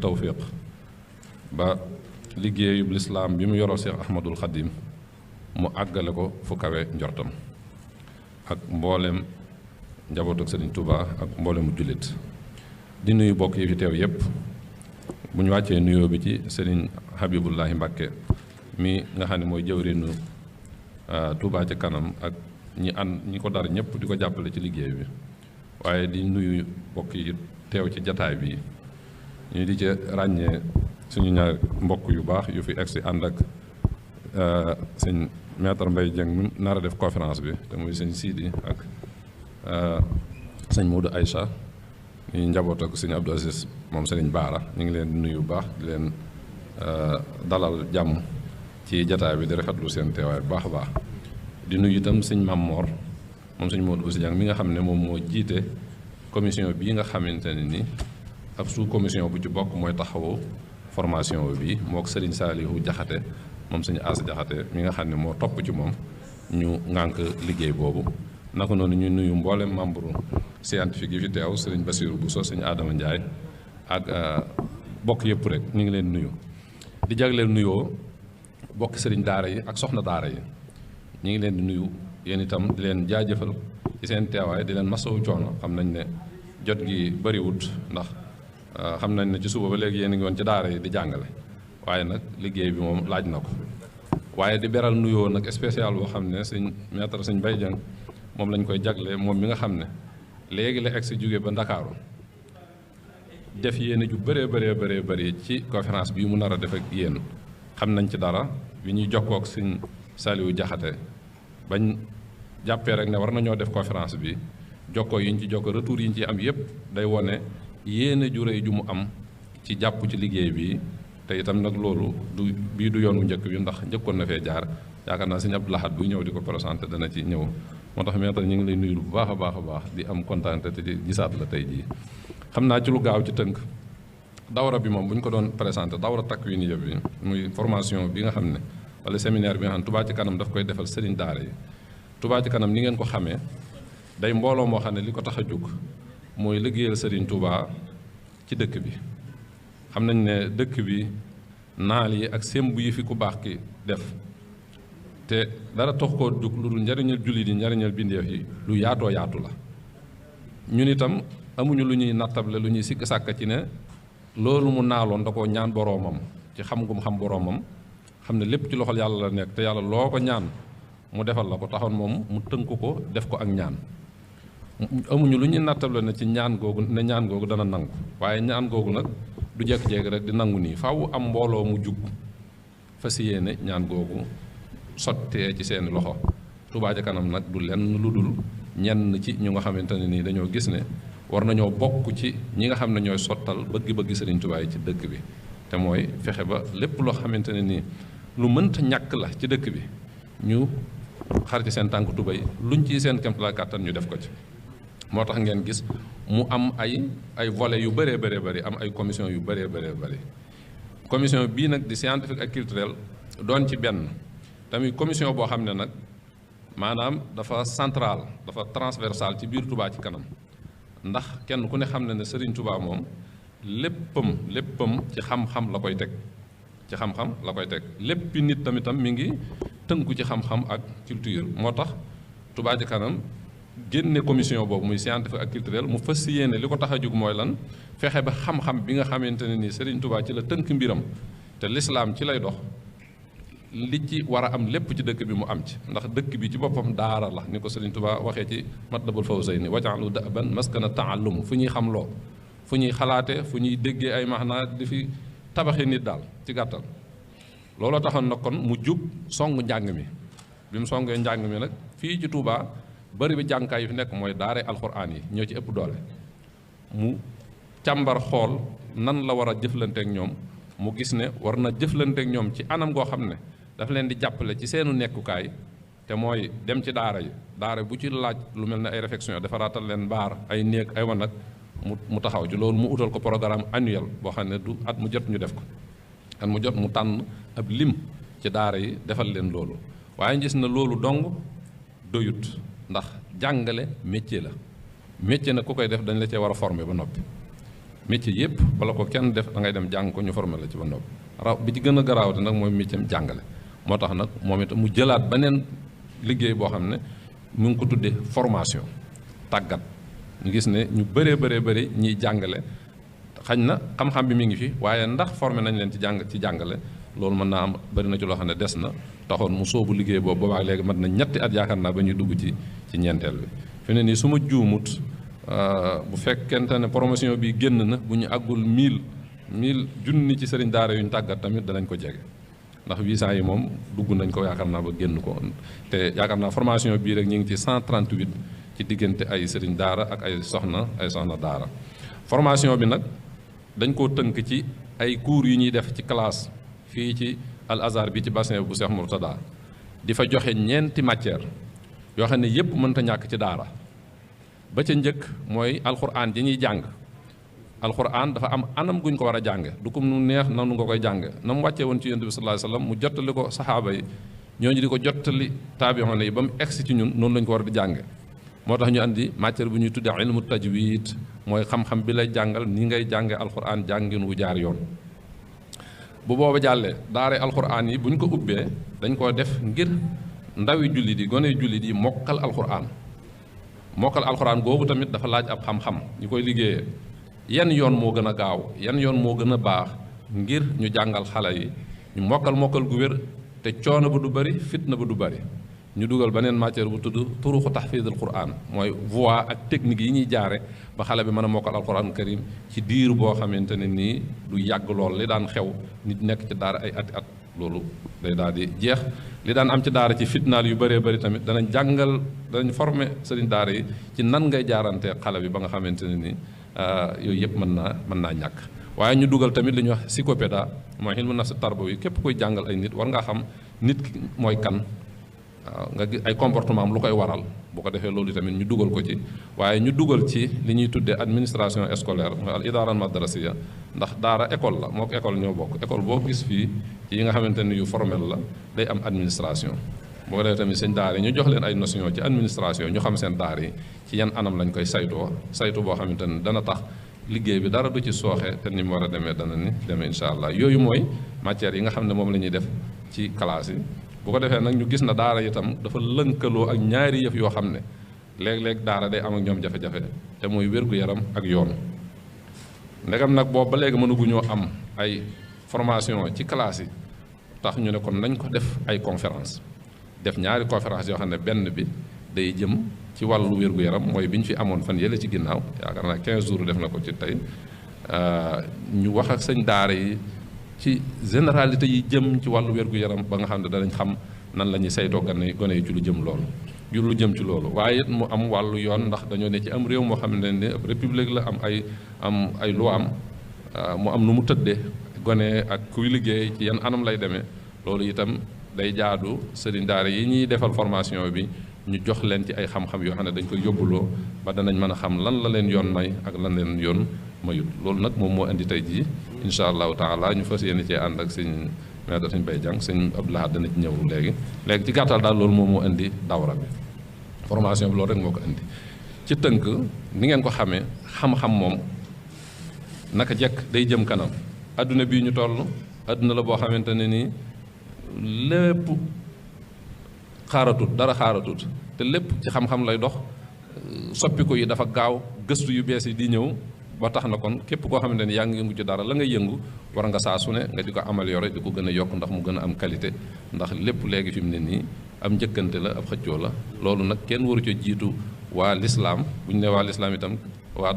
tawfiq ba liggéeyub lislaam bi mu yoroo Cheikh Ahmadul Xadim mu àggale ko fu kawe njortam ak mboolem njabootu Sëriñ Tuubaa ak mboolemu jullit di nuyu bokk yi fi teew yépp bu ñu wàccee nuyoo bi ci Sëriñ Habibullahi Mbàkke mi nga xam ne mooy jëwriñu Tuubaa ci kanam ak ñi ko dar ñëpp di ko jàppale ci liggéey bi waaye di nuyu bokk yi teew ci jataay bi ñu di ci ràññee suñu ñaar mbokk yu baax yu fi egsi ànd ak sëñ maître Mbaye Dieng mi nar a def conférence bi te muy sëñ Sidi ak sëñ Modou Aïcha ñuy njaboot ak sëñ Abdou Aziz moom sëriñ Baara ñu ngi leen di nuyu bu baax di leen dalal jàmm ci jataay bi di rafetlu seen teewaay bu baax a baax di nuyu itam sëñ Mam Mor moom sëñ Modou Bousso Dieng mi nga xam ne moom moo jiite commission bii nga xamante ne ni ab sous commission bu ci bokk mooy taxawu formation bi moo ko sëriñ Saalihu Jaxate moom sëñ As Jaxate mi nga xam ne moo topp ci moom ñu ŋànk liggéey boobu naka noonu ñu nuyu mboolem membre scientifique yi fi teew sëriñ Basiru Bousso sëñ Adama Ndiaye ak bokk yëpp rek ñu ngi leen nuyu di jagleel nuyoo bokk sëriñ daara yi ak soxna daara yi ñu ngi leen di nuyu yéen itam di leen jaajëfal ci seen teewaay di leen masawu coono xam nañ ne jot gi bëriwut ndax xam nañ ne ci suba ba léegi yéen a ngi woon ci daara yi di jàngale waaye nag liggéey bi moom laaj na ko waaye di beral nuyoo nag spécial boo xam ne sëñ maître sëñ Mbaye Dieng moom lañ koy jagle moom mi nga xam ne léegi la egsi jóge ba Ndakaaru def yéene ju bëree bëri ci conférence bi mu nar a def ak yéen xam nañ ci dara bi ñuy jokkoo ak sëñ Saliou Jaxate bañ jàppee rek ne war nañoo def conférence bi jokkoo yi ñu ci jokkoo retour yi ñu ci am yépp day wone yéene ju rëy ju mu am ci jàpp ci liggéey bi te itam nag loolu du bii du yoonu njëkk bi ndax njëkkoon na fee jaar yaakaar naa sëñ Abdou Lahad buy ñëw di ko présenté dana ci ñëw moo tax maître ñu ngi lay nuyu bu baax a baax di am kontaan te di gisaat la tey jii xam naa ci lu gaaw ci tënk dawra bi moom bu ñu ko doon présenté dawra takwiniya bi muy formation bi nga xam ne wala séminaire bi nga xam ne Touba ci kanam daf koy defal sëriñ daara yi Touba ci kanam ni ngeen ko xamee day mbooloo moo xam ne li ko tax a jóg mooy liggéeyal sëriñ Touba ci dëkk bi xam nañ ne dëkk bi naal yi ak semb yi fi ku baax ki def te dara tax koo jóg lu dul njariñal jullit yi njariñal bindeef yi lu yaatoo yaatu la ñun itam amuñu lu ñuy nattable lu ñuy sikk sàkk ci ne loolu mu naaloon da koo ñaan boroomam ci xam gum xam boroomam xam ne lépp ci loxol yàlla la nekk te yàlla loo ko ñaan mu defal la ko taxoon moom mu tënk ko def ko ak ñaan amuñu lu ñuy nattable ne ci ñaan googu ne ñaan googu dana nangu waaye ñaan googu nag du jékki-jékki rek di nangu nii faaw am mbooloo mu jug fas yéene ñaan googu sottee ci seeni loxo Touba ca kanam nag du lenn lu dul ñenn ci ñu nga xamante ne nii dañoo gis ne war nañoo bokk ci ñi nga xam ne ñooy sottal bëgg-bëgg Sëriñ Touba yi ci dëkk bi te mooy fexe ba lépp loo xamante ne nii lu mënta ñàkk la ci dëkk bi ñu xar ci seen tànk tubéy luñ ci seen kéemtalaay kàttan ñu def ko ci moo tax ngeen gis mu am ay volets yu bëree bëri am ay commission yu bëree bëri commission bii nag di scientifique ak culturel doon ci benn tamit commission boo xam ne nag maanaam dafa central dafa transversal ci biir Touba ci kanam ndax kenn ku ne xam ne Serigne Touba moom léppam ci xam-xam la koy teg ci xam-xam la koy teg léppi nit tamitam mi ngi tënku ci xam-xam ak culture moo tax Touba ci kanam génne commission boobu muy scientifique ak culturel mu fas yéene li ko tax a jóg mooy lan fexe ba xam-xam bi nga xamante ne nii Serigne Touba ci la tënk mbiram te lislaam ci lay dox li ci war a am lépp ci dëkk bi mu am ci ndax dëkk bi ci boppam daara la ni ko Serigne Touba waxee ci Matlabul Fawzayni waj'alu da'ban maskana ta'allum fu ñuy xamloo fu ñuy xalaate fu ñuy déggee ay maanaa di fi tabaxee nit daal ci gàttal looloo taxoon na kon mu jub song njàng mi bi mu songee njàng mi nag fii ci Touba bari bi jànkaay yi fi nekk mooy daare alxuraan yi ñoo ci ëpp doole mu càmbar xool nan la war a jëflanteek ñoom mu gis ne war na jëflanteek ñoom ci anam goo xam ne dafa leen di jàppale ci seenu nekkukaay te mooy dem ci daara yi daara bu ci laaj lu mel ne ay réflexion defaraatal leen baar ay néeg ay wanag mu taxaw ci loolu mu utal ko programme annuel boo xam ne du at mu jot ñu def ko at mu jot mu tànn ab lim ci daara yi defal leen loolu waaye gis na loolu dong doyut ndax jàngale métier la métier nag ku koy def dañ la cee war a former ba noppi métier yëpp bala ko kenn def da ngay dem jàng ko ñu formé la ci ba noppi raw bi ci gën a garaawate nag mooy métier jàngale moo tax nag moom itam mu jëlaat beneen liggéey boo xam ne mu ngi ko tuddee formation tàggat ñu gis ne ñu bëree bëri ñiy jàngale xañ na xam-xam bi mi ngi fi waaye ndax formé nañ leen ci jàngale loolu mën naa am bëri na ci loo xam ne des na taxoon mu soobu liggéey boobu boobaa léegi mat na ñetti at yaakaar naa ba ñuy dugg ci ñeenteel bi fi ne nii su ma juumut bu fekkente ne promotion bi génn na bu ñu àggul 1000 junni ci sëriñ daara yu ñu tàggat tamit danañ ko jege ndax 800 yi moom dugg nañ ko yaakaar naa ba génn ko te yaakaar naa formation bii rek ñu ngi ci 138 ci diggante ay sëriñ daara ak ay soxna daara formation bi nag dañ koo tënk ci ay cours yu ñuy def ci classe fii ci Al Azhar bi ci bassin bu Cheikh Mourtada di fa joxe ñeenti matière yoo xam ne yépp mënta ñàkk ci daara ba ca njëkk mooy alxuraan ji ñuy jàng alxuraan dafa am anam guñ ko war a jànge du ko nu neex nanu nga koy jàng na mu wàccee woon ci yonent bi sallallahu alayhi wasallam mu jottali ko saxaaba yi ñooñu di ko jottali taabi'oon yi ba mu egsi ci ñun noonu lañ ko war a di jànge moo tax ñu andi matière bu ñuy tuddee ilmu tajwid mooy xam-xam bi lay jàngal ni ngay jànge alxuraan jàngin wu jaar yoon bu booba jàllee daare alxuraan yi bu ñu ko ubbee dañ koo def ngir ndawi jullit yi gone jullit yi mokkal alxuraan googu tamit dafa laaj ab xam-xam ñu koy liggéeyee yan yoon moo gën a gaaw yan yoon moo gën a baax ngir ñu jàngal xale yi ñu mokkal gu wér te coono ba du bari fitna ba du bari ñu dugal beneen matière bu tudd turuxu tahfiizul quraan mooy voie ak technique yi ñuy jaare ba xale bi mën a mokkal alxuraan karim ci diir boo xamante ne nii du yàgg lool li daan xew nit nekk ci daara ay ati at loolu day daal di jeex li daan am ci daara ci fitnaal yu bëree bëri tamit danañ former sëriñ daara yi ci nan ngay jaarantee xale bi ba nga xamante ne nii yooyu yëpp mën naa ñàkk waaye ñu dugal tamit li ñuy wax psychopéda mooy ilmu nafs tarbawi képp koy jàngal ay nit war ngaa xam nit ki mooy kan waaw nga gis ay comportement am lu koy waral bu ko defee loolu tamit ñu dugal ko ci waaye ñu dugal ci li ñuy tuddee administration scolaire mooy al idaara madrasiya ndax daara école la moo ko école ñoo bokk école boo gis fii ci yi nga xamante ni yu formel la day am administration boo ko defee tamit seen daara yi ñu jox leen ay notion ci administration ñu xam seen daara yi ci yan anam lañ koy saytu boo xamante ni dana tax liggéey bi dara du ci sooxe te ni mu war a demee dana ni demee incha allah yooyu mooy matières yi nga xam ne moom la ñuy def ci classe yi bu ko defee nag ñu gis na daara itam dafa lënkaloo ak ñaari yëf yoo xam ne léeg-léeg daara day am ak ñoom jafe-jafe te muy wér-gu-yaram ak yoon ndegam nag boobu ba léegi mënaguñoo am ay formation ci classe yi tax ñu ne kon nañ ko def ay conférence def ñaari conférence yoo xam ne benn bi day jëm ci wàllu wér-gu-yaram mooy bi ñu fi amoon fan yële ci ginnaaw yaakaar naa 15 jours def na ko ci tey ñu wax ak sëñ daara yi ci généralité yi jëm ci wàllu wér-gu-yaram ba nga xam ne danañ xam nan la ñuy saytoo gone yi ci lu jëm ci loolu waaye it mu am wàllu yoon ndax dañoo ne ci am réew moo xam ne ab république la am ay loi mu am nu mu tëddee gone ak kuy liggéey ci yan anam lay demee loolu itam day jaadu sëriñ daara yi ñuy defal formation bi ñu jox leen ci ay xam-xam yoo xam ne dañ koy yóbbuloo ba danañ mën a xam lan la leen yoon may ak lan leen yoon mayut loolu nag moom moo indi tey jii incha allahu taala ñu fas yéene cee ànd ak sëñ maître sëñ Bay Jàng sëñ Abdou Lahad dana ci ñëw léegi ci gàttal daal loolu moom moo indi dawra bi formation bi loolu rek moo ko indi ci tënk ni ngeen ko xamee xam-xam moom naka jekk day jëm kanam adduna bii ñu toll adduna la boo xamante ne nii lépp dara xaaratut te lépp ci xam-xam lay dox soppiku yi dafa gaaw gëstu yu bees yi di ñëw ba tax na kon képp koo xamante ne yaa ngi yëngu ci dara la ngay yëngu war nga saa su ne nga di ko améliorer di ko gën a yokk ndax mu gën a am qualité ndax lépp léegi fi mu ne nii am njëkkante la ab xëccoo la loolu nag kenn waru ca jiitu waa lislaam bu ñu ne waa lislaam itam